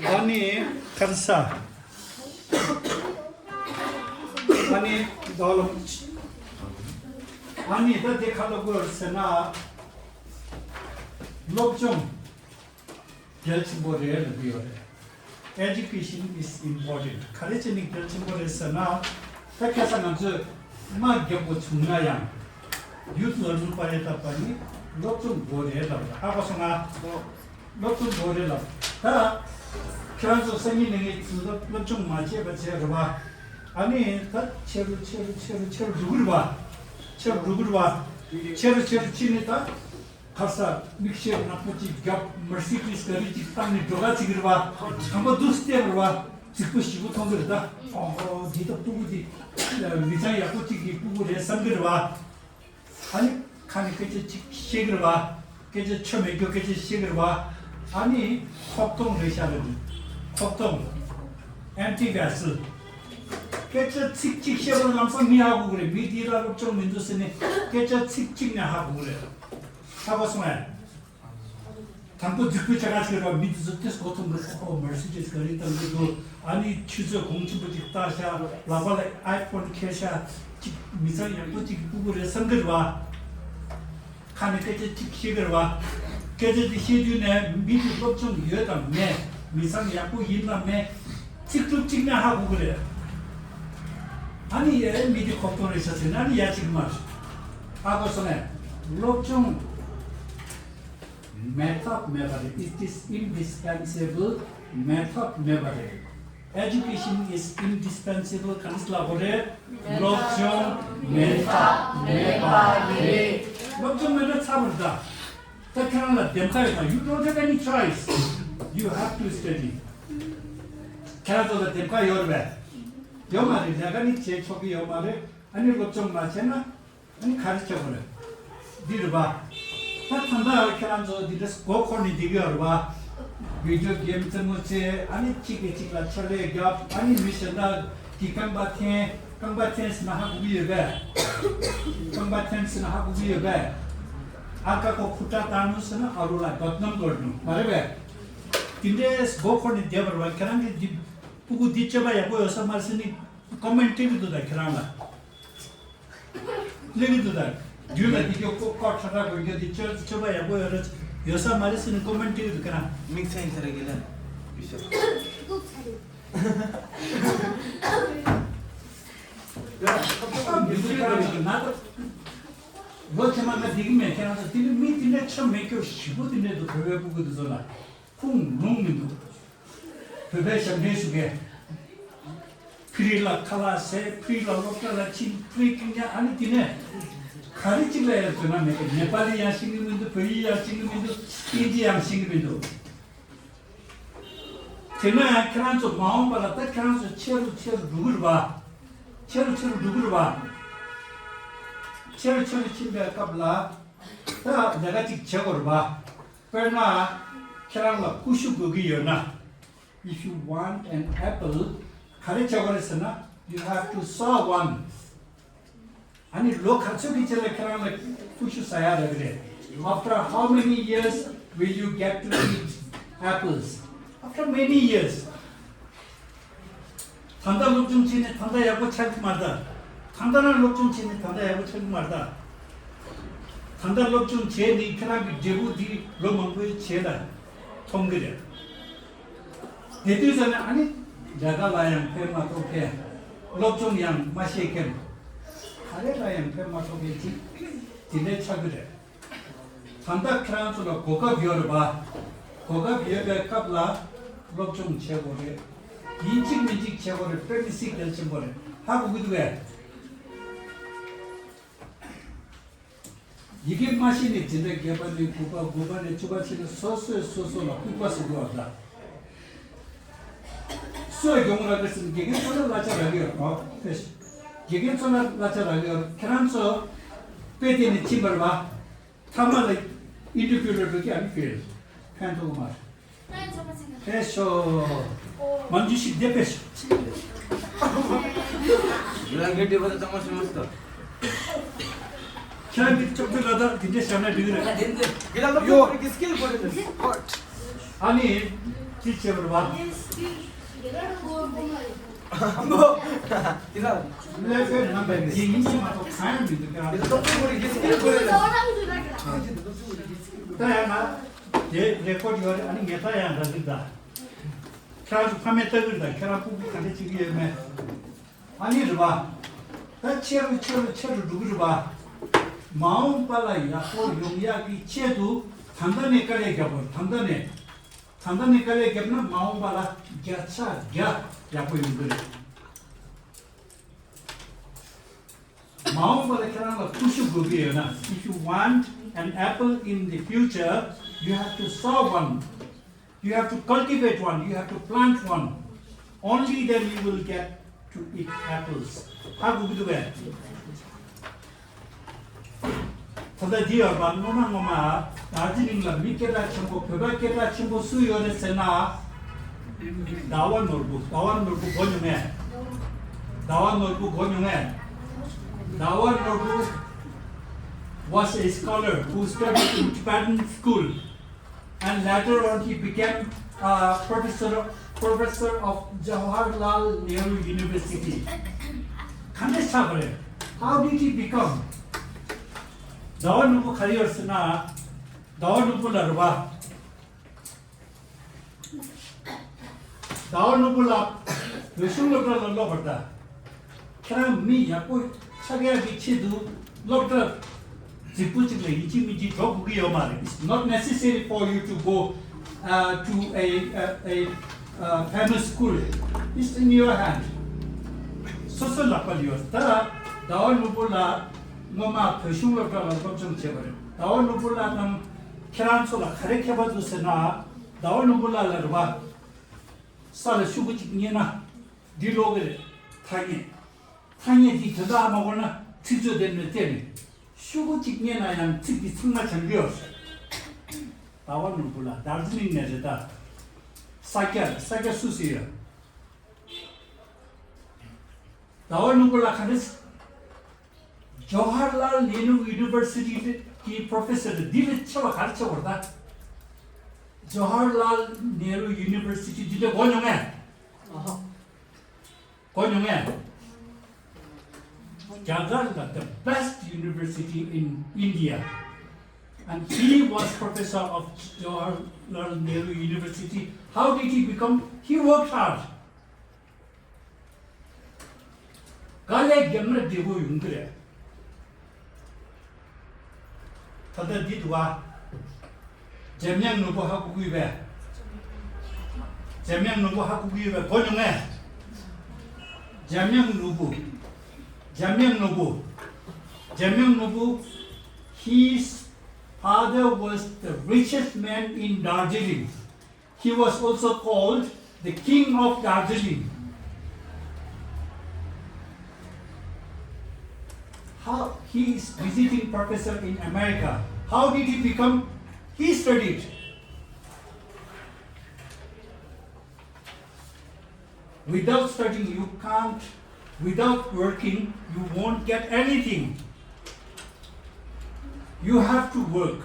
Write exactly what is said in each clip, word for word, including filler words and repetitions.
ཨ་ནི་ཁར་ས། ཨ་ནི་དོ་ལོ། ཨ་ནི་ད་དེ་ཁ་ལོ་གོར་ཟེར་ན། སློབ་སྦྱོང་གལ་ཆེན་པོ་རེད་ལབ་ཀྱི་ཡོད་རེད། Education is important. ག་རེ་བྱས་ནས་གལ་ཆེན་པོ་རེད་ཟེར་ན། ད་ཁ་སང་ང་ཚོས་དམག་རྒྱག་དགོས་བྱུང་ན་ཡང་། ཡུ་ཐི་ལར་ནིང་པ་རེད་ད་པ་ནི་སློབ་སྦྱོང་དགོས་རེད་ལབ་རེད། ཧ་གོ་སོང་ང་། སློབ་སྦྱོང་དགོས་རེད་ལབ། ད་ཁྱེད་རང་ཚོ་སང་ཉིན་གནངས་ཉིན་ཚུར་སློབ་སྦྱོང་མ་བྱས་པ་བྱས་རེད་པ། ཨ་ནི་ད་ཆེ་རུ་ཆེ་རུ་ཆེ་རུ་ཆེ་རུ་འགྲོ་གི་རེད་པ། ཆེ་རུ་འགྲོ་གི་རེད་པ། ཆེ་རུ་ཆེ་རུ་ཕྱིན་ནས་ད། ཁ་ས་མིག་ཤེལ་ནག་པོ་གཅིག་བརྒྱབ། མར་སི་ཌི་སི་ག་རེ་གཅིག་བཏང་ནས་འགྲོ་ག་བྱེད་ཀྱི་རེད་པ། དང་པོ་འདུག་སྟེ་རེད་པ། རྫིག་པོ་ཞེ་པོ་མཐོང་གི་རེད་ད། ཨོ་འདི་ད་སྤུ་གུ་འདི་མི་ཚང་ཡག་པོ་གཅིག་གི་སྤུ་གུ་རེད་བསམ་གི་རེད་པ། ཨ་ནི་ཁ་ནས་སྐད་ཆ་གཅིག་བཤད་ཀྱི་རེད་པ། སྐད་ཆ་ཆོ་མེད་རྒྱུ་སྐད་ཆ་བཤད་ཀྱི་རེད་པ། ཨ་ནི་ཁོག་སྟོང་རེད་ཤག་རེད། ཁོག་སྟོང་། empty vessel། སྐད་ཆ་ཚིག་གཅིག་བཤད་པ་ལམ་སང་མི་ཧ་གོ་གི་རེད། མི་འདི་ལ་སློབ་སྦྱོང་མི་འདུག་ཟེར་ནས་སྐད་ཆ་ཚིག་གཅིག་ནས་ཧ་གོ་གི་རེད། ཧ་གོ་སོང་ངས། དང་པོ་རྫིག་པོའི་ཆ་ག་ཞིག་རེད་པ། མི་འདི་ཚོ་ཏིས་གོ་ཐུང་གི་ཨོ་མར་སི་ཌི་སི་ག་རེ་བཏང་གི་འདུག་ཨ་ནི་ཆུ་ཚོད་གོང་ཆེན་པོ་ཅིག་བཏགས་ཤག་ལག་པ་ལ་ཨའི་ཕོན་འཁྱེར་ཤག་ཅིག་མི་ཚང་ཡག་པོ་ཅིག་གི་སྤུ་གུ་རེད་བསམ་གི་རེད་པ། ཁ་ནས་སྐད་ཆ་གཅིག་བཤད་གི་རེད་པ། སྐད་ཆ་དེ་བཤད་དུས་ནས་མི་དེ་སློབ་སྦྱོང་ཡོད་དང་མེད། མི་ཚང་ཡག་པོ་ཡིན་དང་མེད། ཚིག་གྲུབ་གཅིག་ནས་ཧ་གོ་གི་རེད། ཨ་ནི་ཡ་མི་དེ་ཁོག་སྟོང་རེད་ཤག་ཟེར་ན་ཨ་ནི་ཡ་གཅིག་མ་རེད། ཧ་གོ་སོང་ངས། སློབ་སྦྱོང་མེད་ཐབས་མེད་པ་རེད། It is indispensable. མེད་ཐབས་མེད་པ་རེད། Education is indispensable. གང་ཟེར་ལབ་དགོས་རེད། སློབ་སྦྱོང་མེད་ཐབས་མེད་པ་རེད། སློབ་སྦྱོང་མེད་ན་ཚར་བ་རེད་ད། ད་ཁྱེད་རང་ལ་འདེམས་ཁ་ཡོད་ན། You don't have any choice. You have to study. ཁྱེད་རང་ཚོ་ལ་འདེམས་ཁ་ཡོད་རེད་པས། ཡོད་མ་རེད། ལས་ཀ་ནི་བྱེད་ཆོག་གི་ཡོད་མ་རེད། ཨ་ནི་སློབ་སྦྱོང་མ་བྱས་ན། ཨ་ནི་ག་རེ་བྱེད་དགོས་རེད། འདི་རེད་པ། ད་ད་ལྟ་ཁྱེད་རང་ཚོ་འདི་འདྲ་མགོ་འཁོར་ནས་བསྡད་ཀྱི་ཡོད་རེད་པ། བི་ཌི་ཡོ་གེམ་རྩེད་མོ་རྩེ། ཨ་ནི་གཅིག་གིས་གཅིག་ལ་ཕྱག་ལས་རྒྱབ། ཨ་ནི་མི་གཞན་དག་གིས་རྐང་པ་འཐེན། རྐང་པ་འཐེན་ཟེར་ན་ཧ་གོ་གི་ཡོད་པས། རྐང་པ་འཐེན་ཟེར་ན་ཧ་གོ་གི་ཡོད་པས། ཨ་ཀ་ཁོ་ཁུ་ཏྲ་ཏ་ནུ་ཟེར་ན་ཨ་རོ་ལ་བདག་ནམ་དགོས་ནུ་མ་རེད་པས། དེ་འདྲའི་མགོ་འཁོར་ནས་བསྡད་པ་རེད་པ། ཁྱེད་རང་གིས་འདི་སྤུ་གུ་འདི་སྤྱོད་པ་ཡག་པོ་ཡོད་ས་མ་རེད་ཟེར་ནས་ཀོ་མེན་ཊི་སྤྲད་ཀྱི་འདུག་ད་ཁྱེད་རང་ལ། སླེབས་ཀྱི་འདུག་ད། རྒྱུན་ལ་འདི་སྐྱོ་ཀོ་ཀོ་ཁྲ་ཁྲ་དགོས་རྒྱུ་འདི་སྤྱོད་སྤྱོད་པ་ཡག་པོ་ཡོད་རེད། ཡོད་ས་མ་རེད་ཟེར་ནས་ཀོ་མེན་ཊི་སྤྲད་ཀྱི་འདུག་ཁྱེད་རང་། དམིགས་བསལ་ཡིན་ས་རེད་གི་ལ། ཡུ་ཤ། ལོ་རྗེས་མ་ང་འགྲིག་གི་མེད། ཁྱེད་རང་ཚོ་དེ་ནི་མི་དེ་འདྲ་ཆ་མེད་སྐྱོ་ཞིག་པོ་དེ་འདྲ་འདུག་བོད་པའི་སྤུ་གུ་དེ་ཚོ་ལ་ཁུངས་ལུང་མི་འདུག་བོད་པའི་ཞབས་འདྲེན་ཞུ་མཁན། ཕི་རི་ལ་ཁ་ལག་ཟས། ཕི་རི་ལ་སློབ་གྲྭ་ལ་ཕྱིན། ཕི་རི་ཀིང་ཉ། ཨ་ནི་དེ་ནས་ག་རེ་གཅིག་ལ་ཡང་དོ་སྣང་མེད་པ། ནེ་པ་ལི་ཡང་ཤེས་ཀྱི་མི་འདུག་བོད་ཡིག་ཡང་ཤེས་ཀྱི་མི་འདུག་དབྱིན་ཇི་ཡང་ཤེས་ཀྱི་མི་འདུག་དེ་ན་ཡང་ཁྱེད་རང་ཚོ་མ་འོངས་པ་ལ་ད་ཁྱེད་རང་ཚོ་ཆེ་རུ་ཆེ་རུ་འགྲོ་གི་རེད་པ། ཆེ་རུ་ཆེ་རུ་འགྲོ་གི་རེད་པ། ཆེ་རུ་ཆེ་རུ་ཕྱིན་པའི་སྐབས་ལ་ད་ལས་ཀ་གཅིག་བྱེད་དགོས་རེད་པ། དཔེར་ན་ཁྱེད་རང་ལ་ཀུ་ཤུ་དགོས་ཀྱི་ཡོད་ན། If you want an apple, ག་རེ་བྱ་དགོས་རེད་ཟེར་ན། You have to sow one. ཨ་ནི་ལོ་ག་ཚོད་ཀྱི་རྗེས་ལ་ཁྱེད་རང་ལ་ཀུ་ཤུ་ཟ་ཡག་རག་གི་རེད། After how many years will you get to eat apples? After many years. ད་ལྟ་སློབ་སྦྱོང་བྱས་ནས་ད་ལྟ་ཡག་པོ་ཆགས་ཀྱི་མ་རེད་ད། ད་ལྟ་རང་སློབ་སྦྱོང་བྱས་ནས་ད་ལྟ་ཡག་པོ་ཆགས་ཀྱི་མ་རེད་ད། ད་ལྟ་སློབ་སྦྱོང་བྱས་ནས་ཁྱེད་རང་གི་འབྲས་བུ་འདི་ལོ་མང་པོའི་རྗེས་ལ་མཐོང་གི་རེད། དེ་དུས་ཙམ་ནས་ཨ་ནི་ལས་ཀ་ལ་ཡང་ཕན་མ་ཐོགས་མཁན། སློབ་སྦྱོང་ཡང་མ་ཤེས་མཁན། ག་རེ་ལ་ཡང་ཕན་མ་ཐོགས་མཁན་ཅིག་དེ་འདྲའི་ཆགས་ཀྱི་རེད། ད་ལྟ་ཁྱེད་རང་ཚོ་ལ་གོ་སྐབས་ཡོད་རེད་པ། གོ་སྐབས་ཡོད་པའི་སྐབས་ལ་སློབ་སྦྱོང་བྱེད་དགོས་རེད། ཡིན་གཅིག་མིན་གཅིག་བྱེད་དགོས་རེད། དཔེ་མི་སྲིད་གལ་ཆེན་པོ་རེད། ཧ་གོ་གི་འདུག་གས། ཡི་གེ་མ་ཤེས་ནས་འཛིན་གྲྭ་བརྒྱད་པ་ནས་དགུ་པ། དགུ་པ་ནས་བཅུ་པ་བྱས་ནས་སོ་སོས་སོ་སོ་ལ་ལྐུགས་པ་བཟོ་དགོས་པ་འདྲ། སུས་སྦྱོང་རག་གི་ཟེར་ན་དགེ་རྒན་ཚོ་ལ་གླ་ཆ་རག་གི་ཡོད་རེད། ཨོ་ཕེ་ཤ། དགེ་རྒན་ཚོ་ལ་གླ་ཆ་རག་གི་ཡོད་རེད། ཁྱེད་རང་ཚོ་དཔེ་དེ་ནས་ཕྱིན་པ་རེད་པ། མཐའ་མ་ལ་ཨིན་ཊར་བིའུ་ལ་འགྲོ་གི་ཨ་ནི་ཕེལ། ཕན་ཐོགས་མ་རེད། ཕེ་ཤོ། མང་ཇུ་ཞིག་བསྡད་ཕེ་ཤོ། ཁྱེད་རང་གིས་ཅོག་ཙེ་ལ་ད་དེ་འདྲ་བཞག་ན་འགྲིག་གི་རེད། ཡོ། ཨ་ནི། ཅི་བྱེད་པར་བ། དེ་ལ་ལས་ཀའི་རྣམ་པའི་ཡིན་གྱི་མ་གཏོགས་གང་ཡང་མི་འདུག་ཀྱང་། དེ་ལ་སློབ་གསོའི་སྐོར་གྱི་སྐྱེས་སྐར་དགོས་རེད། ད་ཡང་ན་དེ་རེ་ཀོར་ཡོད་རེད། ཨ་ནི་ངས་ད་ཡང་འདྲ་ཟིག་ད། ཁྱེད་རང་ཚོ་ཕ་མའི་ལྟ་གི་རེད། ད་ཁྱེད་རང་ཕྲུ་གུ་ག་འདྲ་བྱེད་ཀྱི་ཡོད་མེད། ཨ་ནི་རེད་པ། ད་ཆེ་རུ་ཆེ་རུ་ཆེ་རུ་འགྲོ་གི་རེད་པ། མ་འོངས་པ་ལ་ཡག་པོ་ཡོང་ཡག་གི་ཆེད་དུ་ད་ལྟ་ནས་དཀའ་ལས་རྒྱབ་དགོས། ད་ལྟ་ནས། ད་ལྟ་ནས་དཀའ་ལས་བརྒྱབ་ན་མ་འོངས་པ་ལ་བརྒྱ་ཆ་བརྒྱ་ཡག་པོ་ཡོང་གི་རེད། མ་འོངས་པ་ལ་ཁྱེད་རང་ལ་ཀུ་ཤུ་དགོས་ཀྱི་ཡོད་ན། If you want an apple in the future, you have to sow one. You have to cultivate one. You have to plant one. Only then you will get to eat apples. ཧ་གོ་གི་འདུག་གས། ད་ལྟ་འདི་ཡོད་པ། སྔོན་མ་སྔོན་མ་དར་ཇི་ལིང་ལ་མི་སྐད་གྲགས་ཆེན་པོ། བོད་པ་སྐད་གྲགས་ཆེན་པོ་སུ་ཡོད་རེད་ཟེར་ན། ཟླ་བ་ནོར་བུ། ཟླ་བ་ནོར་བུ་གོ་མྱོང་ངས། ཟླ་བ་ནོར་བུ་གོ་མྱོང་ངས། ཟླ་བ་ནོར་བུ was a scholar who studied in Tibetan school. And later on, he became a professor, professor of Jawaharlal Nehru University. ག་འདྲ་ཆགས་པ་རེད། How did he become? ཟླ་བ་ནོར་བུ་ག་རེ་ཡོད་ཟེར་ན། ཟླ་བ་ནོར་བུ་ལ་རེད་པ། ཟླ་བ་ནོར་བུ་ལགས་བོད་གཞུང་སློབ་གྲྭ་ལ་སློབ་པར་གདའ། ཁྱེད་རང་མི་ཡག་པོ་ཆགས་ཡག་གི་ཆེད་དུ་སློབ་གྲྭ་རྫིག་པོ་གཅིག་ལ་ཡིན་གཅིག་མིན་གཅིག་འགྲོ་དགོས་ཀྱི་ཡོད་མ་རེད། It's not necessary for you to go, uh, to a, a, a, uh, famous school. It's in your hand. སོ་སོའི་ལག་པ་ལ་ཡོད། ད་ཟླ་བ་ནོར་བུ་ལགས་སྔོན་མ་བོད་གཞུང་སློབ་གྲྭ་ལ་སློབ་སྦྱོང་བྱས་པ་རེད། ཟླ་བ་ནོར་བུ་ལགས་དང་ཁྱེད་རང་ཚོ་ལ་ག་རེ་ཁྱད་པར་འདུག་ཟེར་ན། ཟླ་བ་ནོར་བུ་ལགས་ལ་རེད་པ། ས་ལ་ཤོག་གུ་གཅིག་རྙེད་ན་འདི་ཀློག་གི་རེད། ཐ་སྙད། ཐ་སྙད་འདི་དོན་དག་མ་གོ་ན་ཚིག་མཛོད་དེ་ནས་བལྟས་ནས་ཤོག་གུ་གཅིག་རྙེད་ན་ཡང་ཚིག་འདི་ཚང་མ་སྦྱང་གི་ཡོད་རེད། ཟླ་བ་ནོར་བུ་ལགས་དར་ཇི་ལིང་ནས་རེད་ད། ས་སྐྱ་ས་སྐྱ་སུ་ཟེར་ཡོད། ཟླ་བ་ནོར་བུ་ལགས་ག་འདྲ། Jawaharlal Nehru University གི་professor འདི་ལས་ཆེ་བ་ག་རེ་ཆེ་བ་རེད་ད། Jawaharlal Nehru University འདི་འདྲ་གོ་མྱོང་ངས། ཨ་ཧ། གོ་མྱོང་ངས། རྒྱ་གར་ལ་the best university in India, and he was professor of Jawaharlal Nehru University. How did he become? He worked hard. དཀའ་ལས་བརྒྱབ་ན་བདེ་པོ་ཡོང་གི་རེད། ད་ལྟ་འདི་འདུག་ག། འཇམ་དབྱངས་ནོར་བུ་ཧ་གོ་གི་ཡོད་པས། འཇམ་དབྱངས་ནོར་བུ་ཧ་གོ་གི་ཡོད་པས། གོ་མྱོང་ངས། འཇམ་དབྱངས་ནོར་བུ། འཇམ་དབྱངས་ནོར་བུ། འཇམ་དབྱངས་ནོར་བུ། His father was the richest man in Darjeeling. He was also called the king of Darjeeling. How he is visiting professor in America. How did he become? He studied. Without studying, you can't, without working, you won't get anything. You have to work.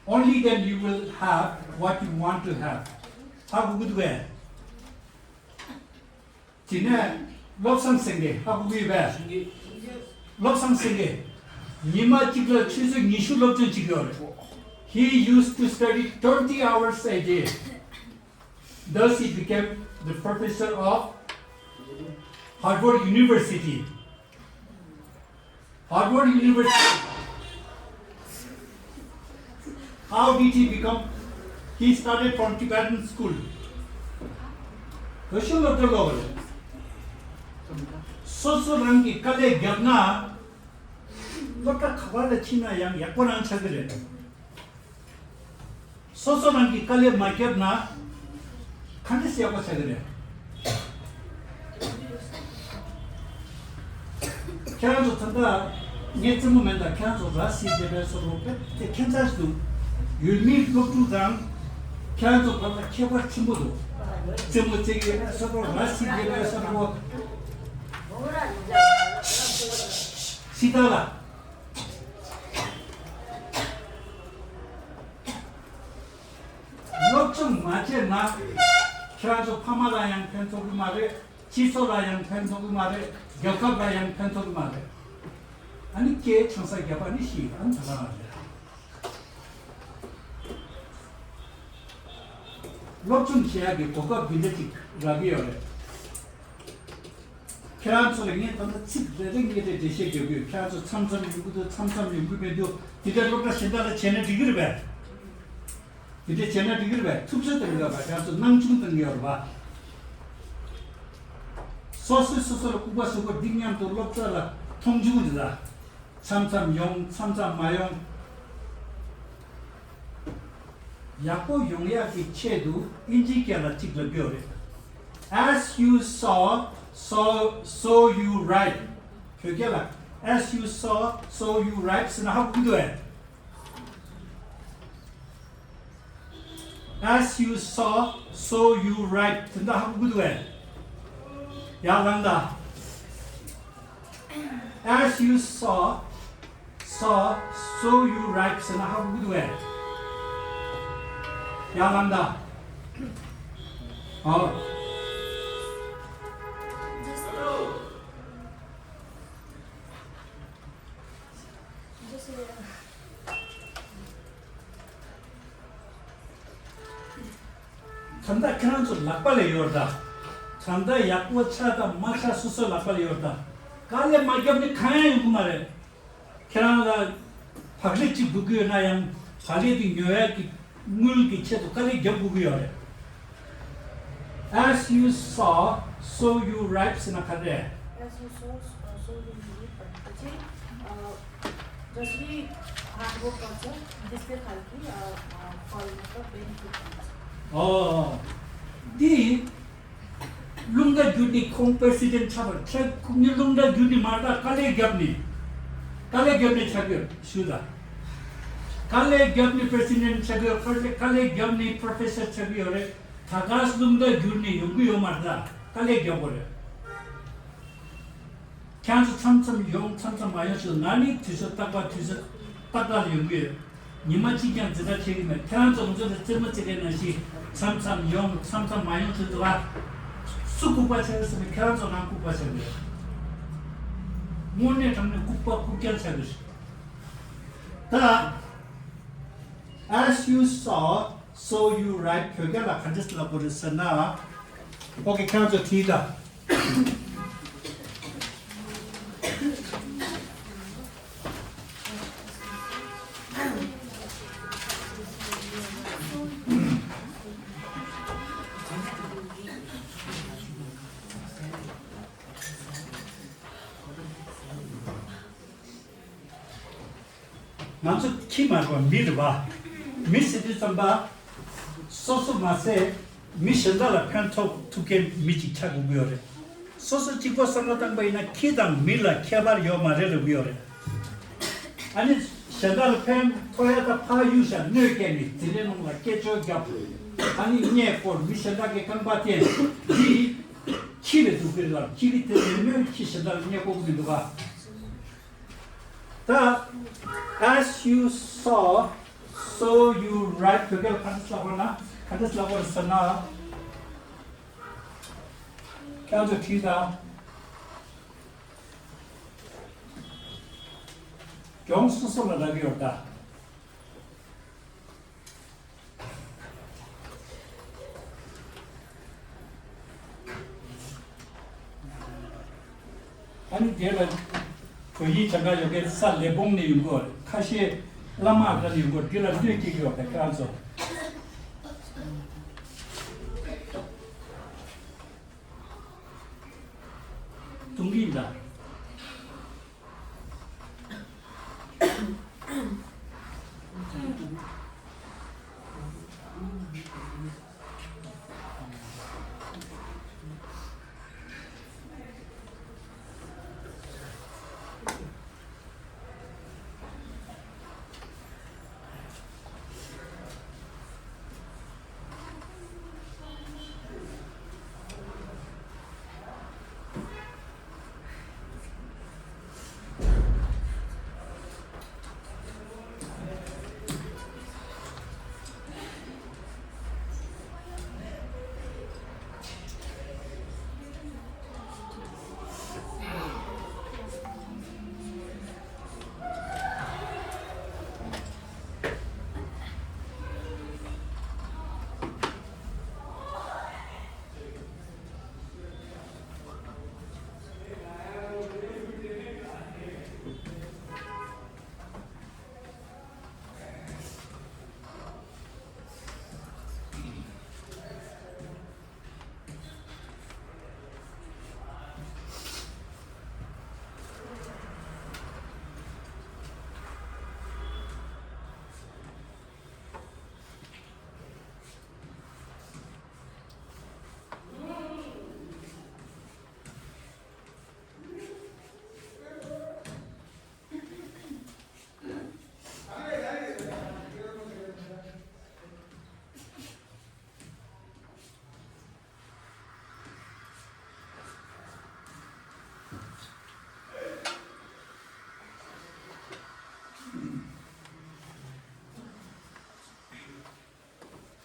Only then you will have what you want to have. ཧ་གོ་གི་འདུག་གས། དེ་ནས་བློ་བཟང་སེང་གེ་ཧ་གོ་གི་ཡོད་པས། བློ་བཟང་སེང་གེ་ཉི་མ་གཅིག་ལ་ཆུ་ཚོད་ཉི་ཤུ་སློབ་སྦྱོང་བྱེད་ཀྱི་ཡོད་རེད། He used to study twenty hours a day. Thus he became the professor of Harvard University. Harvard University. How did he become? He started from Tibetan school. བོད་གཞུང་སློབ་གྲྭ་ལོག་རེད། སོ་སོ་རང་གིས་དཀའ་ལས་བརྒྱབ་ན། སློབ་གྲྭ་ག་པར་ལ་ཕྱིན་ན་ཡང་ཡག་པོ་རང་ཆགས་ཀྱི་རེད། སོ་སོ་རང་གིས་དཀའ་ལས་མ་བརྒྱབ་ན་ག་འདྲ་ཞིག་ཡག་པོ་ཆགས་ཀྱི་རེད། ཁྱེད་རང་ཚོ་ད་ལྟ་ངའི་རྩེད་མོ་མེད་ད། ཁྱེད་རང་ཚོ་ར་སི་དེ་བས་སོ་རོ་དཔེ་དེ་ཁྱད་མཚར་ཞིག་འདུག་ཡུལ་མིའི་སློབ་ཕྲུག་དང་ཁྱེད་རང་ཚོ་བར་ལ་ཁྱད་པར་ཆེན་པོ་འདུག་རྩེད་མོ་རྩེ་གི་སོ་རོ་ར་སི་དེ་བས་སོ་རོ། སི་ཏཱ་ལ། སྲུང་མ་བྱས་ན། ཁྱེད་རང་ཚོ་ཕ་མ་ལ་ཡང་ཕན་ཐོགས་ཀྱི་མ་རེད། སྤྱི་ཚོགས་ལ་ཡང་ཕན་ཐོགས་ཀྱི་མ་རེད། རྒྱལ་ཁབ་ལ་ཡང་ཕན་ཐོགས་ཀྱི་མ་རེད། ཨ་ནི་སྐད་ཆང་ས་བརྒྱབ་པ་ནི་ཤི་ཨ་ནི་ད་ག་རང་རེད། སློབ་སྦྱོང་བྱེད་ཡག་གི་གོ་སྐབས་འདི་འདྲ་ཅིག་རག་གི་ཡོད་རེད། ཁྱེད་རང་ཚོ་ལ་ངས་ད་ལྟ་ཚིག་རེ་རེ་ངས་རེ་འགྲེལ་བཤད་རྒྱག་གི་ཡོད། ཁྱེད་རང་ཚོ་མཚམས་མཚམས་ཡོང་གི་འདུག་མཚམས་མཚམས་ཡོང་གི་མི་འདུག་དེ་འདྲ་སློབ་གྲྭ་གཞན་དག་ལ་བྱས་ན་འགྲིག་གི་རེད་པས། དེ་འདྲ་བྱས་ན་འགྲིག་གི་རེད་པས། ཐུབ་ཚོད་གཏོང་གི་ཡོད་པ། ཁྱེད་རང་ཚོ་སྣང་ཆུང་གཏོང་གི་ཡོད་རེད་པ། སོ་སོས་སོ་སོ་ལ་ལྐུགས་པ་བཟོ་དགོས། འདི་མཉམ་དུ་སློབ་གྲྭ་ལ་མཐོང་ཆུང་རེད་ད། མཚམས་མཚམས་ཡོང་མཚམས་མཚམས་མ་ཡོང་། ཡག་པོ་ཡོང་ཡག་གི་ཆེད་དུ་ཨིན་ཇིའི་སྐད་ལ་གཅིག་ལབ་ཡོད་རེད། As you sow, so, so you reap. བོད་སྐད་ལ། As you sow, so you reap ཟེར་ན་ཧ་གོ་གི་འདུག་ཨེ། As you sow, so you reap. དེ་འདྲ་ཧ་གོ་གི་འདུག་ཨེ། ཡར་ལངས་དང་། As you sow, sow, so you reap ཟེར་ན་ཧ་གོ་གི་འདུག་ཨེ། ཡར་ལངས་དང་། ཨོ། ད་ལྟ་ཁྱེད་རང་ཚོ་ལག་པ་ལ་ཡོད་ད། ད་ལྟ་ཡག་པོ་ཆགས་དང་མ་ཆགས་སོ་སོའི་ལག་པ་ལ་ཡོད་ད། དཀའ་ལས་མ་བརྒྱབ་ནས་གང་ཡང་ཡོང་གི་མ་རེད། ཁྱེད་རང་ལ་བག་ལེབ་ཅིག་འབུལ་གྱི་ཡོད་ན་ཡང་བག་ལེབ་དེ་ཉོ་ཡག་གི་དངུལ་གྱི་ཆེད་དུ་དཀའ་ལས་རྒྱབ་དགོས་ཀྱི་ཡོད་རེད། As you sow, so you reap ཟེར་ན་ག་རེ་རེད། As you sow, uh, so you reap. पछि, अ, जसरी hard work गर्छ, त्यस्तै खालको, अ, अ, फल मतलब बेनिफिट हुन्छ। ཨོ། འདི་རླུང་རྟ་བསྒྱུར་ནས་ཁོང་པེ་སི་ཌེན་ཆགས་པར་ཆགས། ཁོང་ནི་རླུང་རྟ་བསྒྱུར་ནས་མ་རེད། དཀའ་ལས་བརྒྱབ་ནས། དཀའ་ལས་བརྒྱབ་ནས་ཆགས་ཡོད་ཞུ་ད། དཀའ་ལས་བརྒྱབ་ནས་པེ་སི་ཌེན་ཆགས་ཡོད། དཀའ་ལས་བརྒྱབ་ནས་པྲོ་ཕེ་སར་ཆགས་ཡོད་རེད། ད་ག་སེ་རླུང་རྟ་བསྒྱུར་ནས་ཡོང་གི་ཡོད་མ་རེད། དཀའ་ལས་རྒྱག་དགོས་རེད། ཁྱེད་ཚོ་མཚམས་མཚམས་ཡོང་མཚམས་མཚམས་མ་ཡོང་ཞུ། ང་ནི་དུས་ཚོད་རྟག་པར་དུས་ཚོད་ཏག་ཏག་ལ་ཡོང་གི་ཡོད། ཉི་མ་གཅིག་ཀྱང་འཛིན་གྲྭ་ཆད་ཀྱི་མེད། ཁྱེད་རང་ཚོ་ང་ཚོ་ལ་རྩེད་མོ་རྩེ་མཁན་ནང་བཞིན་མཚམས་མཚམས་ཡོང་མཚམས་མཚམས་མ་ཡོང་ཞུ་འདུག་ཨ། སུ་ལྐུགས་པ་ཆགས་ཡོད་ཟེར་ན་ཁྱེད་རང་ཚོ་རང་ལྐུགས་པ་ཆགས་ཡོད། དངོས་གནས་དྲང་གནས་ལྐུགས་པ་ལྐུགས་རྐྱང་ཆགས་ཡོད། ད། As you sow, so you reap. བོད་སྐད་ལ་ག་འདྲས་ལབ་དགོས་རེད་ཟེར་ན། ཨོ་ཁེ། ཁྱེད་རང་ཚོ་བྲིས་དང་། ང་ཚོ་ཁྱི་མ་རེད་པ། མི་རེད་པ། མི་ཟེར་དུས་ཙམ་པ། སོ་སོ་མ་ཟད་མི་གཞན་དག་ལ་ཕན་ཐོགས་ཐུབ་མཁན་མི་གཅིག་ཆགས་དགོས་ཀྱི་ཡོད་རེད། སོ་སོ་གཅིག་པོ་བསམ་བློ་བཏང་པ་ཡིན་ན་ཁྱི་དང་མི་ལ་ཁྱད་པར་ཡོད་མ་རེད་ལབ་ཀྱི་ཡོད་རེད། ཨ་ནི་གཞན་དག་ལ་ཕན་ཐོགས་ཡ་ད་ཕར་གཡུག་བཞག་གནོད་སྐྱེལ་ནས་དེ་འདྲའི་ནང་ལ་སྐད་ཅོར་བརྒྱབ། ཨ་ནི་བརྙས་བསྐོར། མི་གཞན་དག་གི་རྐང་པ་བརྟེན། འདི་ཁྱི་ལ་སྡུག་གི་རེད་ལབ། ཁྱི་གི་དེ་རེད་མོད། ཁྱི་གཞན་དག་ལ་བརྙས་བསྐོར་གི་མི་འདུག་ག་ད། As you sow, so you reap. བོད་སྐད་ལ་ག་འདྲ་ལབ་དགོས་ན། ག་འདྲ་ལབ་དགོས་ཟེར་ན། ཁྱེད་ཚོ་བྲིས་དང་། གྱོང་སོ་སོ་ལ་རག་གི་ཡོད་ད། ཨ་ནི་དེ་ལ་བོད་ཡིག་སྦྱང་ག་ཡོད་མཁན་ས་ལེབ་བོང་ནས་ཡོང་གི་ཡོད་རེད། ཁ་ཤས་བླ་མ་ཨ་ནས་ཡོང་གི་ཡོད་རེད། འདི་ལ་གནོད་སྐྱེལ་གི་ཡོད་རེད། ཁྱེད་རང་ཚོ་གཏོང་གི་ཡིན་ད།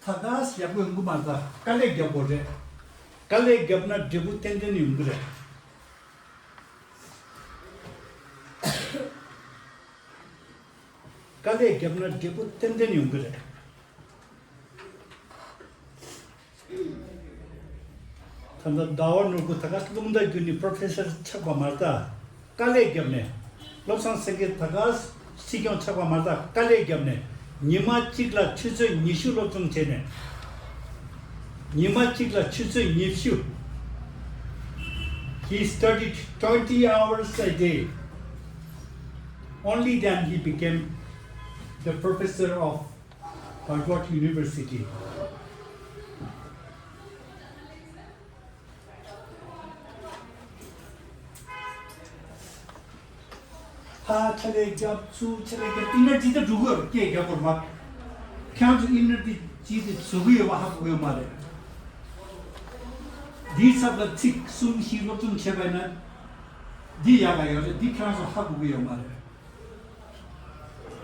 ད་ག་ཡག་པོ་ཡོང་གི་མ་རེད། ད་དཀའ་ལས་རྒྱབ་དགོས་རེད། དཀའ་ལས་རྒྱབ་ན་འབྲས་བུ་ཏན་ཏན་ཡོང་གི་རེད། དཀའ་ལས་བརྒྱབ་ན་འབྲས་བུ་ཏན་ཏན་ཡོང་གི་རེད། ད་ལྟ་ཟླ་བ་ནོར་བུ་ད་ག་རླུང་རྟ་བརྒྱུད་ནས་པྲོ་ཕེ་སར་ཆགས་པ་མ་རེད། ད་དཀའ་ལས་བརྒྱབ་ནས། བློ་བཟང་སེང་གེ་ད་ག་སྲིད་སྐྱོང་ཆགས་པ་མ་རེད། ད་དཀའ་ལས་བརྒྱབ་ནས། ཉི་མ་གཅིག་ལ་ཆུ་ཚོད་ཉི་ཤུ་སློབ་སྦྱོང་བྱས་ནས། ཉི་མ་གཅིག་ལ་ཆུ་ཚོད་ཉི་ཤུ། He studied twenty hours a day. Only then he became the professor of Harvard University. ཕ་ཆ་ལས་རྒྱབ་ཚུ་ཆ་ལས་རྒྱབ་ཨིན་ན་ཇི་ལྟར་འགྲོ་དགོས་རེད། སྐད་རྒྱབ་དགོས་མ། ཁྱེད་རང་ཚོ་ཨིན་ན་དེ་ཇི་ལྟར་བཟོ་གི་ཡོད་པ་ཧ་གོ་གི་ཡོད་མ་རེད། འདིའི་ཚབ་ལ་ཚིག་གསུམ་བཞི་སློབ་སྦྱོང་བྱས་པ་ཡིན་ན། འདི་ཡག་ག་ཡོད་རེད། འདི་ཁྱེད་རང་ཚོ་ཧ་གོ་གི་ཡོད་མ་རེད།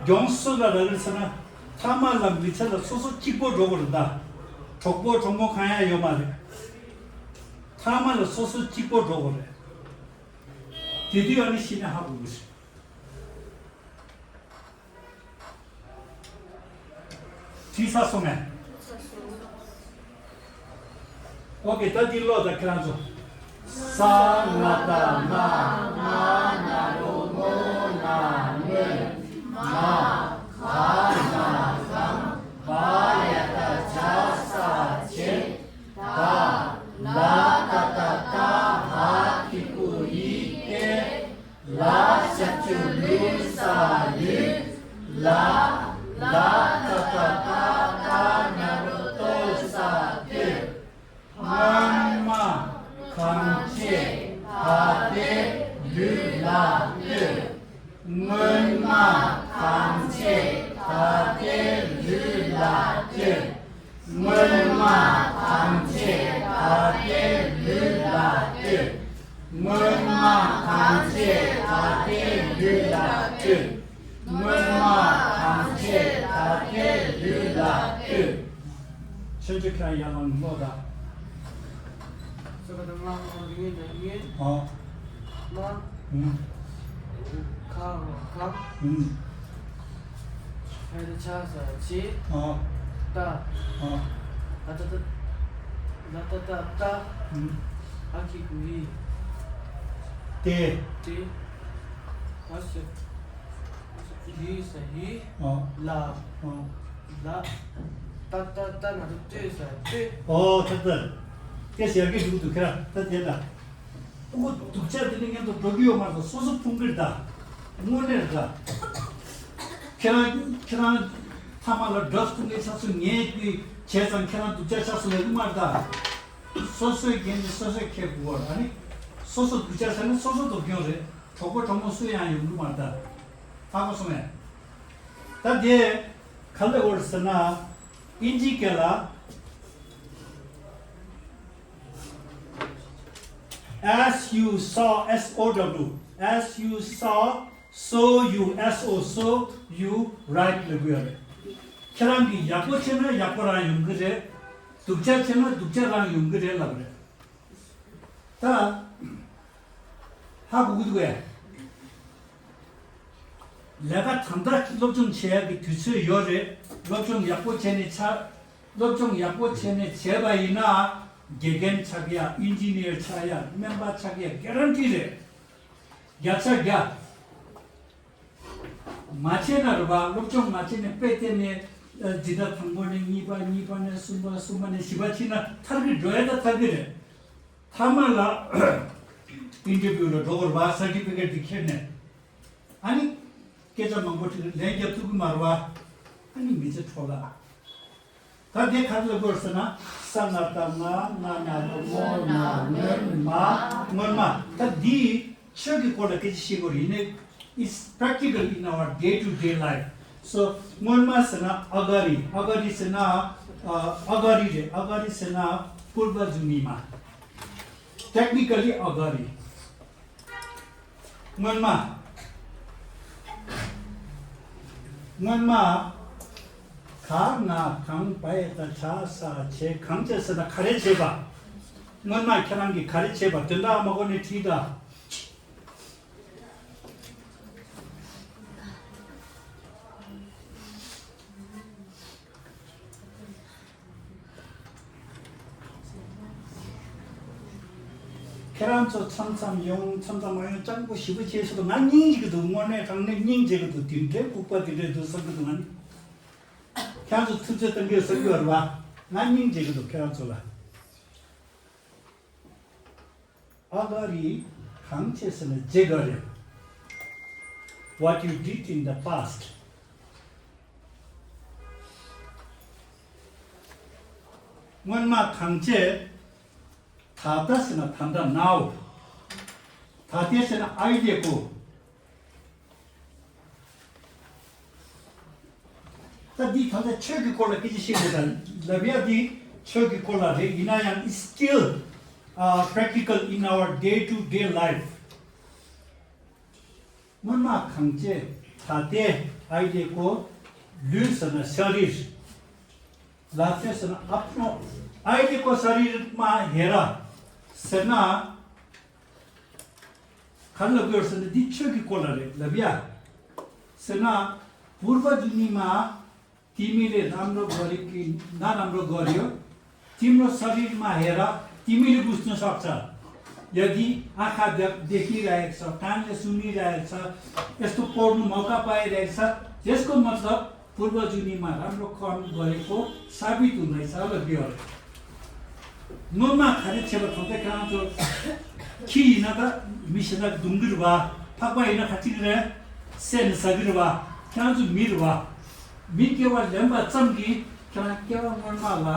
མགྱོགས་སུ་ལ་རག་རེད་ཟེར་ན། ཐ་མ་ལ་མི་ཚེ་ལ་སོ་སོ་གཅིག་པོ་འགྲོ་དགོས་རེད་ད། གྲོགས་པོ་གྲོགས་མོ་གང་ཡང་ཡོད་མ་རེད། ཐ་མ་ལ་སོ་སོ་གཅིག་པོ་འགྲོ་དགོས་རེད། དེ་དུས་ཨ་ནི་ཤི་ནས་ཧ་གོ་གི་རེད། དྲིས་ཚར་སོང་ངས། ཨོ་ཀེ། ད་འདི་ཀློག་དང་ཁྱེད་རང་ཚོ། ས་ང་བཏགས་སྔ། སྔ་ན་རོ་སྔོ་ན་སྔོན། མ་ག་ན་གང་། བ་ཡ་བཏགས་བྱ་ས་བྱེད། ད་ལ་ཏ་བཏགས་ལྟ། འ་གི་གུ་འི་ལྟེ། ལ་ཞབས་ཀྱུ་ལུ་ས་ལུས། ལ། ལ་ཏ་བཏགས་ལྟ། ལྟ་ན་རོ་ལྟོ་ས་ལྟོས། སྔོན་མ་གང་བྱས་ད་ལྟའི་ལུས་ལ་ལྟོས། སྔོན་མ་གང་བྱས་ད་ལྟའི་ལུས་ལ་ལྟོས། སྔོན་མ་གང་བྱས་ད་ལྟའི་ལུས་ལ་ལྟོས། སྔོན་མ་གང་བྱས་ད་ལྟའི་ལུས་ལ་ལྟོས། སྔོན་མ་གང་བྱས་ད་ལྟའི་ལུས་ལ་ལྟོས། ཆོས་རྗེ་ཁ་ཡར་ལངས་ཀློག་དང་། ས་ག་བཏགས་སྔ། སྔ་ན་རོ་སྔོ་ན་སྔོན། ཨོ། སྔ། ཨུམ། ག་ན་གང་། ཨུམ། བ་ཡ་བཏགས་བྱ་ས་བྱེད། ཨོ། ལྟ། ཨོ། ལ་ཏ་བཏགས་ལྟ། ལ་ཏ་བཏགས་ལྟ། ཨུམ། འ་གི་གུ་འི། ལྟེ། ལྟེ། འ་ཞབས། འ་ཞབས་ཀྱུ་ལུ་ས་ལུས། ཨོ། ལ། ཨོ། ལ། ཏ་བཏགས་ལྟ་ན་རོ་ལྟོ་ས་ལྟོས། ཨོ། ད་ལྟ། སྐད་ཆ་ཡག་གི་འདུག་འདུག་ཁྱེད་རང་ད་དེ་ལ། ཨོ། སྡུག་ཅག་དེ་ནི་སྔོན་དུ་འགྲོ་གི་ཡོད་མ་རེད། སོ་སོ་ཕུང་གི་རེད་ད། དངོས་གནས་རེད་ད། ཁྱེད་རང་ཁྱེད་རང་ཐ་མ་ལ་ཌག་སི་ཕུང་གི་ཆགས་སོང་། ངས་དེ་བྱས་ཙང་ཁྱེད་རང་སྡུག་ཅག་ཆགས་སོང་ལབ་གི་མ་རེད་ད། སོ་སོའི་འགན་དེ་སོ་སོས་འཁྱེར་དགོས་པ་རེད། ཨ་ནི་སོ་སོ་སྡུག་ཅག་ཆགས་ན་སོ་སོ་སྡུག་གྱོང་རེད། གྲོགས་པོ་གྲོགས་མོ་སུ་ཡང་ཡོང་གི་མ་རེད་ད། ཧ་གོ་སོང་ངས། ད་དེ་ག་ལ་འོར་ཟེར་ན། ཨིན་ཇི་སྐད་ལ། As you sow, S O W, as you sow, so you, S O, so you reap ལབ་དགོས་ཡ་རེད། ཁྱེད་རང་གིས་ཡག་པོ་བྱས་ན་ཡག་པོ་རང་ཡོང་གི་རེད། སྡུག་ཅག་བྱས་ན་སྡུག་ཅག་རང་ཡོང་གི་རེད་ལབ་རེད། ད། ཧ་གོ་གི་འདུག་གས། ལས་ཀ་དང་ད་སློབ་སྦྱོང་བྱེད་ཡག་གི་དུས་ཚོད་ཡོད་རེད། སློབ་སྦྱོང་ཡག་པོ་བྱས་ནས་ཆ། སློབ་སྦྱོང་ཡག་པོ་བྱས་ནས་བྱས་པ་ཡིན་ན། དགེ་རྒན་ཆགས་ཡ། ཨིན་ཇི་ནི་ཡར་ཆགས་ཡ། སྨན་པ་ཆགས་ཡ་གྷ་རན་ཊི་རེད། བརྒྱ་ཆ་བརྒྱ། མ་བྱས་ན་རེད་པ། སློབ་སྦྱོང་མ་བྱས་ནས་དཔེ་བལྟས་ནས། ཨ། འཛིན་གྲྭ་དང་པོ་ནས་གཉིས་པ། གཉིས་པ་ནས་གསུམ་པ། གསུམ་པ་ནས་བཞི་པ་ཕྱིན་ན་ཐར་གི་འགྲོ་ཡ་ད་ཐར་གི་རེད། ཐ་མ་ལ་ཨིན་ཊར་བིའུ་ལ་འགྲོ་དགོས་རེད་པ། སར་ཊི་ཕི་ཀེཊ་འདི་ཁྱེར་ནས། ཨ་ནི་སྐད་ཆ་མང་པོ་དྲིས་ལན་རྒྱབ་ཐུབ་ཀྱི་མ་རེད་པ། ཨ་ནི་མི་ཚེ་འཕྲོ་བརླག་ད་དེ་ག་རེ་ལབ་དགོས་ཟེར་ན། ས་ང་བཏགས་སྔ། སྔ་ན་རོ་སྔོ་ན་སྔོན། མ་སྔོན་མ། ད་འདི་ཆོས་ཀྱི་སྐོར་ལ་སྐད་ཆ་བཤད་དགོས་རེད། ཡིན་ནའི། It's practical in our day to day life. So སྔོན་མ་ཟེར་ན་ཨ་ག་རི། ཨ་ག་རི་ཟེར་ན། ཨ་ག་རི་རེད། ཨ་ག་རི་ཟེར་ན་པུརྦ་ཛུ་མི་མ། Technically ཨ་ག་རི། སྔོན་མ། སྔོན་མ། ད་ང་གང་བ་ཡ་ད་ཆ་ས་བྱེད་གང་བྱེད་ཟེར་ན་ག་རེ་བྱེད་པ། སྔོན་མ་ཁྱེད་རང་གིས་ག་རེ་བྱེད་པ་དོན་དག་མ་གོ་ནས་བྲིས་ད། ཁྱེད་རང་ཚོ་མཚམས་མཚམས་ཡོང་མཚམས་མཚམས་མ་ཡོང་སྤྱང་པོ་ཞེ་པོ་བྱས་སོང་། ང་སྙིང་རྗེ་གི་འདུག་དངོས་གནས་དྲང་གནས་སྙིང་རྗེ་གི་འདུག་དེ་འདྲའི་ལྐུགས་པ་དེ་འདྲས་འདུག་བསམ་གི་འདུག་ང་ནི། ཁྱེད་རང་ཚོ་ཐུབ་ཚོད་གཏང་གི་ཡོད་བསམ་གི་ཡོད་རེད་བ། ང་སྙིང་རྗེ་གི་འདུག་ཁྱེད་རང་ཚོ་ལ། ཨ་ག་རི་གང་བྱེད་ཟེར་ན་ཇེ་ག་རེད། What you did in the past. སྔོན་མ་གང་བྱས། ད་ལྟ་ཟེར་ན་ད་ལྟ་now། ད་ལྟའི་ཟེར་ན་ཨའི་ལས་གོ། ད་འདི་ད་ལྟ་ཆོས་ཀྱི་སྐོར་ལ་སྐད་ཆ་བཤད་དགོས་ད་ལབ་ཡ་འདི་ཆོས་ཀྱི་སྐོར་ལ་རེད། ཡིན་ན་ཡང་it's still uh, practical in our day to day life. སྔོན་མ་གང་བྱས་ད་ལྟའི་ཨའི་ལས་གོ། ལུས་ཟེར་ན་ཤ་རིར། ལ་ཏེ་ཟེར་ན་ཨ་ཕོ། ཨའི་ལས་གོ་ཤ་རིར་མ་ཧེ་ར་ཟེར་ན། ག་རེ་ལབ་དགོས་ཟེར་ན་འདི་ཆོས་ཀྱི་སྐོར་ལ་རེད་ལབ་ཡ། ཟེར་ན། པུརྦ་ཇུ་ནི་མ། तिमीले राम्रो गरेकी नराम्रो गर्‍यो। तिम्रो शरीरमा हेर, तिमीले बुझ्न सक्छ। यदि आँखा दे- देखिरहेको छ, कानले सुनिरहेको छ, यस्तो पढ्नु मौका पाइरहेको छ, त्यसको मतलब पूर्वजुनीमा राम्रो कर्म गरेको साबित हुँदैछ ल बिहोरे। སྔོན་མ་ག་རེ་བྱས་པ་དང་ཚེ་ཁྱེད་རང་ཚོ་ཁྱི་ཡིན་ན་ད་མི་ཞེ་དྲག་རྡུང་གི་རེད་བ། ཕག་པ་ཡིན་ན་ག་ཅིག་རེད། བསད་ནས་ཟ་གི་རེད་བ། ཁྱེད་རང་ཚོ་མི་རེད་བ། མི་སྐྱེ་བ་ལེན་པ་ཙམ་གྱིས་ཁྱེད་རང་སྐྱེ་བ་སྔོན་མ་ལ་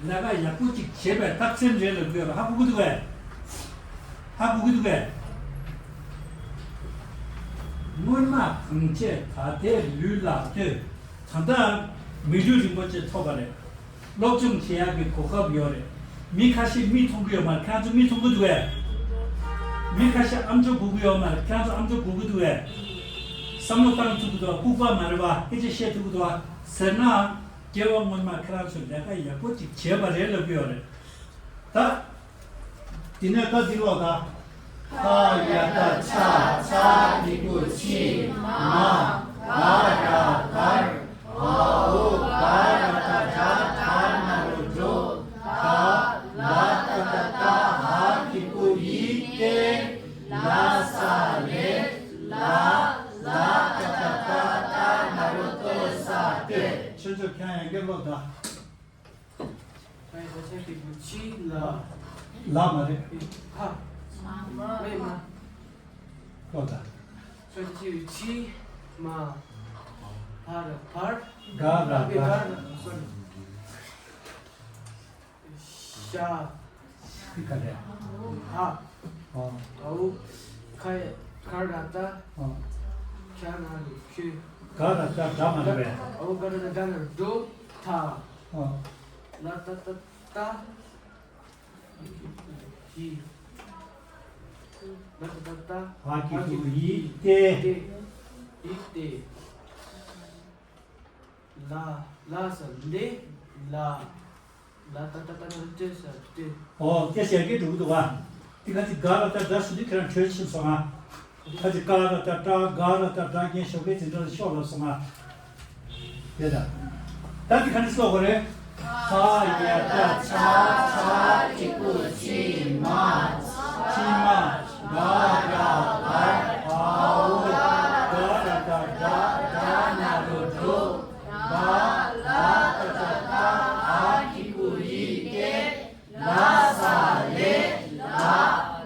ལས་ཀ་ཡག་པོ་ཅིག་བྱས་པའི་རྟགས་མཚན་རེད་ལབ་དགོས་ར། ཧ་གོ་གི་འདུག་གས། ཧ་གོ་གི་འདུག་གས། སྔོན་མ་གང་བྱས་ད་ལྟའི་ལུས་ལ་ལྟོས། ད་ལྟ་མི་ལུས་རིན་པོ་ཆེ་ཐོབ་པ་རེད། སློབ་སྦྱོང་བྱེད་ཡག་གི་གོ་སྐབས་ཡོད་རེད། མི་ཁ་ཤས་མིག་མཐོང་གི་ཡོད་མ་རེད། ཁྱེད་ཚོ་མིག་མཐོང་གི་འདུག་གས། མི་ཁ་ཤས་ཨམ་ཅོག་སྒུག་གི་ཡོད་མ་རེད། ཁྱེད་ཚོ་ཨམ་ཅོག་སྒུག་གི་འདུག་གས། བསམ་བློ་བཏང་ཐུབ་ཀྱི་འདུག་ག་ལྐུགས་པ་མ་རེད་བ། སྐད་ཆ་བཤད་ཐུབ་ཀྱི་འདུག་ག་ཟེར་ན། སྐྱེ་བ་སྔོན་མ་ཁྱེད་རང་ཚོས་ལས་ཀ་ཡག་པོ་ཅིག་བྱས་པ་རེད་ལབ་ཀྱི་ཡོད་རེད། ད། དེ་ནས་ད་འདི་ཀློག་ད། ཧ་ཡ་ད་ཆ་ཚ་གི་གུ་ཆི་མ་ག་ར་གར། འོ་ག་ར་ད་དྲ་དྲ་ན་རོ་འགྲོ། ག་ལ་ད་ད་ད་ཧ་གི་གུ་ཡི་ཏེ། ལ་ས་ལེ། ལ་ལ་ད་ད་ད་ད་ན་རོ་ཏོ་ས་ཏེ། ཁྱོད་ཚོ་ཁྱེད་ཡང་སྐད་ཀློག་ད། ཧ་ཡ་ད་ཆ་གི་གུ་ཆི་ལ། ལ་མ་རེད། ཧ། མེ་མ། ཀློག་ད། ཧ་ཆི་ཆི་མ། བ་ར་བར། ག་ར་གར། ག་ར་སོ་རི། ཤ། འདི་ག་རེ། ཧ། ཨོ། ཨའུ། ཁ་ཡ་ཁ་ར་ད། ཨོ། ཁྱ་ན་རུ་ཁྱུ། ག་ར་ད་ད་མ་རེད་པས། ཨའུ་ག་ར་ད་ད་ན་རུ་འགྲོ། ཐ། ཨོ། ལ་ད་ད་ད། ཡི། ལ་ད་ད་ད། ཧ་གི་གུ་ཡི་ཏེ། ཏེ། ཡི་ཏེ། ལ། ལ་ས་ལེ། ལ། ལ་ད་ད་ད་ན་ཏེ་ས་ཏེ། ཨོ་སྐད་ཆ་ཡར་རྒྱས་འགྲོ་གི་འདུག་བ། དེ་ག་ཚོད་ག་ར་ད་ད་ཟེར་དུས་ཁྱེད་རང་གྲོས་ཕྱིན་སོང་ང་། ཁ་ཅིག་ཀ་ར་ད་ཀྲ་ག་ར་ད་གྲ་རྒན་ཞོགས་ཀས་དེ་འདྲ་ཤོག་ལབ་སོང་ང་། དེ་ད། ད་དེ་ག་འདྲ་ཤོག་གོ་རེད། ཧ་ཡ་ད་ཆ་ཚ་གི་གུ་ཆི་མ། ཆི་མ། ག་ར་གར། འོ་ག་ར་ད་དྲ་དྲ་ན་རོ་འགྲོ། ག་ལ་ད་ད་ད་ཧ་གི་གུ་ཡི་ཏེ། ལ་ས་ལེ། ལ།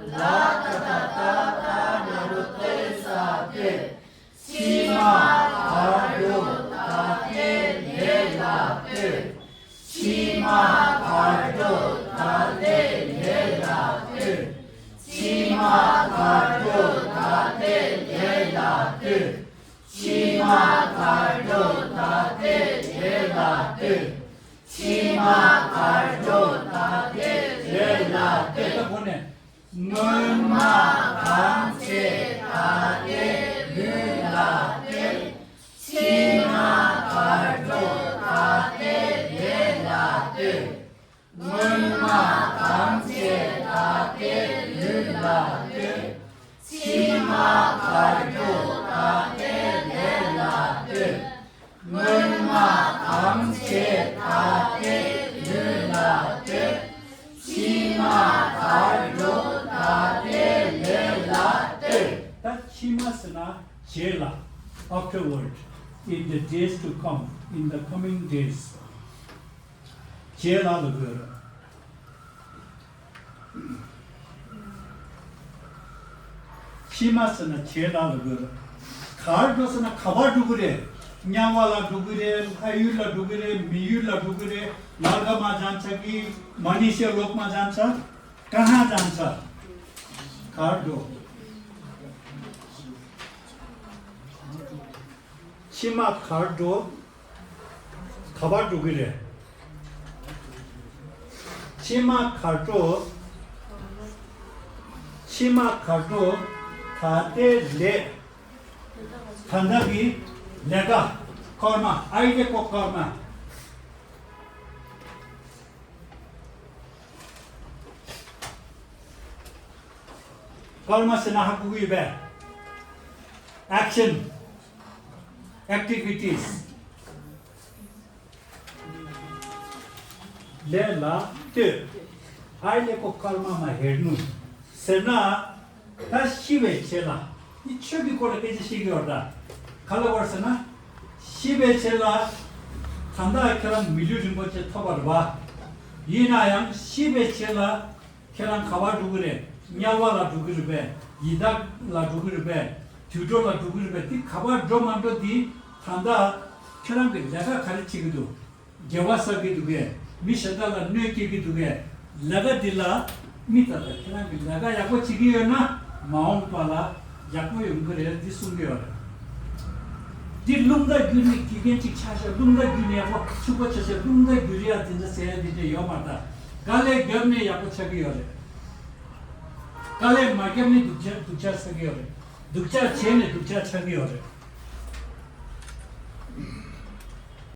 ལ་ད་ད་ད་ད་ན་རོ་ཏེ་ས་ཏེ། ཕྱི་མ་གར་འགྲོ་ད་ལྟའི་ལས་ལ་ལྟོས། ཕྱི་མ་གར་འགྲོ་ད་ལྟའི་ལས་ལ་ལྟོས། ཕྱི་མ་གར་འགྲོ་ད་ལྟའི་ལས་ལ་ལྟོས། ཕྱི་མ་གར་འགྲོ་ད་ལྟའི་ལས་ལ་ལྟོས། ཕྱི་མ་གར་འགྲོ་ད་ལྟའི་ལས་ལ་ལྟོས། ད་གོ་ནས། སྔོན་མ་གང་བྱས་ད་ལྟའི་ལུས་ལ་ལྟོས། ཕྱི་མ་གར་འགྲོ་ད་ གར་འགྲོ་ད་ལྟའི་ལས་ལ་ལྟོས། སྔོན་མ་གང་བྱས་ད་ལྟའི་ལུས་ལ་ལྟོས། ཕྱི་མ་གར་འགྲོ་ད་ལྟའི་ལས་ལ་ལྟོས། ད་ཕྱི་མ་ཟེར་ན་རྗེས་ལ། Afterward, in the days to come, in the coming days. རྗེས་ལ་ལ་དགོས། ཕྱི་མ་ཟེར་ན་རྗེས་ལ་ལ་དགོས། གར་འགྲོ་ཟེར་ན་ག་པར་འགྲོ་གི་རེད། དམྱལ་བ་ལ་འགྲོ་གི་རེད། ལྷ་ཡུལ་ལ་འགྲོ་གི་རེད། མི་ཡུལ་ལ་འགྲོ་གི་རེད། ནར་ག་མ་ཇཱན་ཆ་གི། མ་ནུ་ཤ་ལོག་མ་ཇཱན་ཆ། ཀ་ཧ་ཇཱན་ཆ། གར་འགྲོ། ཕྱི་མ་གར་འགྲོ། ག་པར་འགྲོ་གི་རེད། ཕྱི་མ་གར་འགྲོ། ཕྱི་མ་གར་འགྲོ། ད་ལྟའི་ལས། ད་ལྟ་གི་ལས་ཀ། ཀརྨ། ཨའི་ལེ་ཀོ་ཀརྨ། ཀརྨ་ཟེར་ན་ཧ་གོ་གི་ཡོད་པས། Action, activities. ལས་ལ་ལྟོས། ཨའི་ལེ་ཀོ་ཀརྨ་མ་ཧེར་ནུ། ཟེར་ན། ད་ཤི་བའི་རྗེས་ལ། འདི་ཆོས་ཀྱི་སྐོར་ལ་སྐད་ཆ་བཤད་ཀྱི་ཡོད་རེད་ད། ག་ལ་བར་ཟེར་ན། ཤི་བའི་རྗེས་ལ། ད་ལྟ་ཁྱེད་རང་མི་ལུས་རིན་པོ་ཆེ་ཐོབ་པ་རེད་པ། ཡིན་ན་ཡང་ཤི་བའི་རྗེས་ལ། ཁྱེད་རང་ག་པར་འགྲོ་གི་རེད། དམྱལ་བ་ལ་འགྲོ་གི་རེད་པས། ཡི་དྭགས་ལ་འགྲོ་གི་རེད་པས། དུད་འགྲོ་ལ་འགྲོ་གི་རེད་པས། འདི་ག་པར་འགྲོ་མ་འགྲོ་འདི། ད་ལྟ་ཁྱེད་རང་གི་ལས་ཀ་ག་རེ་བྱེད་ཀྱི་འདུག་དགེ་བ་བསགས་ཀྱི་འདུག་གས། མི་གཞན་དག་ལ་གནོད་སྐྱེལ་གྱི་འདུག་གས། ལས་ཀ་འདི་ལ། མི་ད་ལྟ་ཁྱེད་རང་གི་ལས་ཀ་ཡག་པོ་བྱེད་ཀྱི་ཡོད་ན། མ་འོངས་པ་ལ་ཡག་པོ་ཡོང་གི་རེད། འདི་གསུང་གི་ཡོད་རེད། འདི་རླུང་རྟ་བསྒྱུར་ནས་དགེ་རྒན་ཅིག་ཆགས་ཤག་རླུང་རྟ་བསྒྱུར་ནས་ཡག་པོ་ཕྱུག་པོ་ཆགས་ཤག་རླུང་རྟ་བསྒྱུར་ཡག་འདི་འདྲ་ཟེར་ཡག་འདི་འདྲ་ཡོད་མ་རེད་ད། དཀའ་ལས་བརྒྱབ་ནས་ཡག་པོ་ཆགས་ཀྱི་ཡོད་རེད། དཀའ་ལས་མ་བརྒྱབ་ནས་སྡུག་ཅག་སྡུག་ཅག་ཆགས་ཀྱི་ཡོད་རེད། སྡུག་ཅག་བྱས་ནས་སྡུག་ཅག་ཆགས་ཀྱི་ཡོད་རེད།